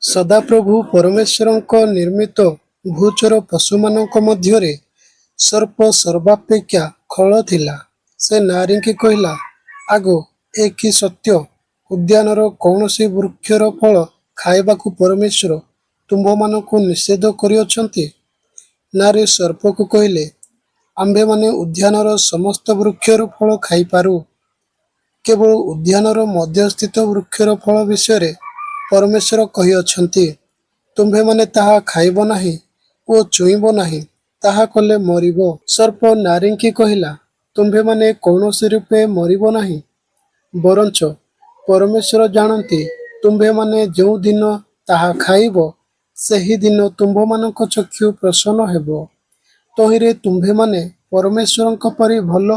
ସଦାପ୍ରଭୁ ପରମେଶ୍ୱରଙ୍କ ନିର୍ମିତ ଭୂଚର ପଶୁମାନଙ୍କ ମଧ୍ୟରେ ସର୍ପ ସର୍ବାପେକ୍ଷା ଖଳ ଥିଲା। ସେ ନାରୀଙ୍କି କହିଲା, ଆଗୋ, ଏ କି ସତ୍ୟ, ଉଦ୍ୟାନର କୌଣସି ବୃକ୍ଷର ଫଳ ଖାଇବାକୁ ପରମେଶ୍ୱର ତୁମ୍ଭମାନଙ୍କୁ ନିଷେଧ କରିଅଛନ୍ତି? ନାରୀ ସର୍ପକୁ କହିଲେ, ଆମ୍ଭେମାନେ ଉଦ୍ୟାନର ସମସ୍ତ ବୃକ୍ଷର ଫଳ ଖାଇପାରୁ; କେବଳ ଉଦ୍ୟାନର ମଧ୍ୟସ୍ଥିତ ବୃକ୍ଷର ଫଳ ବିଷୟରେ ପରମେଶ୍ୱର କହିଅଛନ୍ତି, ତୁମ୍ଭେମାନେ ତାହା ଖାଇବ ନାହିଁ ଓ ଛୁଇଁବ ନାହିଁ, ତାହା କଲେ ମରିବ। ସର୍ପ ନାରୀଙ୍କି କହିଲା, ତୁମ୍ଭେମାନେ କୌଣସି ରୂପେ ମରିବ ନାହିଁ; ବରଞ୍ଚ ପରମେଶ୍ୱର ଜାଣନ୍ତି, ତୁମ୍ଭେମାନେ ଯେଉଁ ଦିନ ତାହା ଖାଇବ, ସେହି ଦିନ ତୁମ୍ଭମାନଙ୍କ ଚକ୍ଷୁ ପ୍ରସନ୍ନ ହେବ; ତହିଁରେ ତୁମ୍ଭେମାନେ ପରମେଶ୍ୱରଙ୍କ ପରି ଭଲ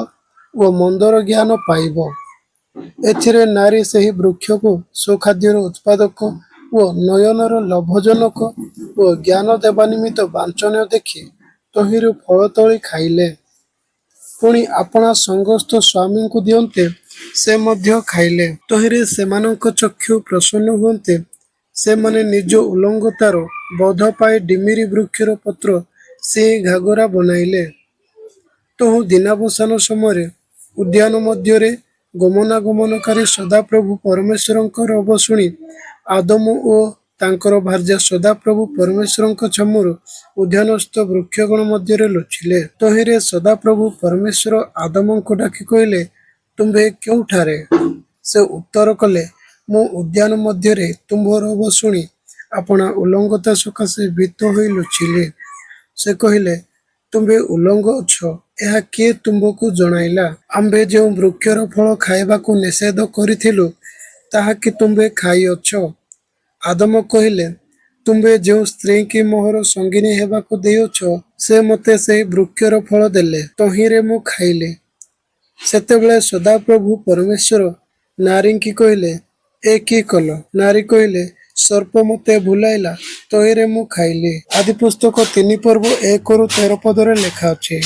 ଓ ମନ୍ଦର ଜ୍ଞାନ ପାଇବ। ଏଥିରେ ନାରୀ ସେହି ବୃକ୍ଷକୁ ସୁଖାଦ୍ୟର ଉତ୍ପାଦକ ଓ ନୟନର ଲୋଭଜନକ ଓ ଜ୍ଞାନ ଦେବା ନିମିତ୍ତ ବାଞ୍ଛନୀୟ ଦେଖି ତହିଁରୁ ଫଳ ତୋଳି ଖାଇଲେ। ପୁଣି ଆପଣା ସଙ୍ଗସ୍ଥ ସ୍ୱାମୀଙ୍କୁ ଦିଅନ୍ତେ, ସେ ମଧ୍ୟ ଖାଇଲେ। ତହିଁରେ ସେମାନଙ୍କ ଚକ୍ଷୁ ପ୍ରସନ୍ନ ହୁଅନ୍ତେ, ସେମାନେ ନିଜ ଉଲଙ୍ଗତାର ବୋଧ ପାଇ ଡିମ୍ବିରି ବୃକ୍ଷର ପତ୍ର ସିଇଁ ଘାଘରା ବନାଇଲେ। ତହୁଁ ଦିନାବସାନ ସମୟରେ ଉଦ୍ୟାନ ମଧ୍ୟରେ ଗମନାଗମନକାରୀ ସଦାପ୍ରଭୁ ପରମେଶ୍ୱରଙ୍କ ରବ ଶୁଣି ଆଦମ ଓ ତାଙ୍କର ଭାର୍ଯ୍ୟା ସଦାପ୍ରଭୁ ପରମେଶ୍ୱରଙ୍କ ଛାମୁରୁ ଉଦ୍ୟାନସ୍ଥ ବୃକ୍ଷଗଣ ମଧ୍ୟରେ ଲୁଚିଲେ। ତହିଁରେ ସଦାପ୍ରଭୁ ପରମେଶ୍ୱର ଆଦମଙ୍କୁ ଡାକି କହିଲେ, ତୁମ୍ଭେ କେଉଁଠାରେ? ସେ ଉତ୍ତର କଲେ, ମୁଁ ଉଦ୍ୟାନ ମଧ୍ୟରେ ତୁମ୍ଭ ରବ ଶୁଣି ଆପଣା ଉଲଙ୍ଗତା ସକାଶେ ଭୀତ ହୋଇ ଲୁଚିଲି। ସେ କହିଲେ, ତୁମ୍ଭେ ଉଲଙ୍ଗ ଅଛ, ଏହା କିଏ ତୁମ୍ଭକୁ ଜଣାଇଲା? ଆମ୍ଭେ ଯେଉଁ ବୃକ୍ଷର ଫଳ ଖାଇବାକୁ ନିଷେଧ କରିଥିଲୁ, ତାହା କି ତୁମ୍ଭେ ଖାଇଅଛ? ଆଦମ କହିଲେ, ତୁମ୍ଭେ ଯେଉଁ ସ୍ତ୍ରୀଙ୍କି ମୋହର ସଙ୍ଗିନୀ ହେବାକୁ ଦେଇଅଛ, ସେ ମୋତେ ସେହି ବୃକ୍ଷର ଫଳ ଦେଲେ, ତହିଁରେ ମୁଁ ଖାଇଲି। ସେତେବେଳେ ସଦାପ୍ରଭୁ ପରମେଶ୍ୱର ନାରୀଙ୍କି କହିଲେ, ଏ କି କଲ? ନାରୀ କହିଲେ, ସର୍ପ ମୋତେ ଭୁଲାଇଲା, ତହିଁରେ ମୁଁ ଖାଇଲି। ଆଦିପୁସ୍ତକ 3 ପର୍ବ 1ରୁ 13 ପଦରେ ଲେଖାଅଛି।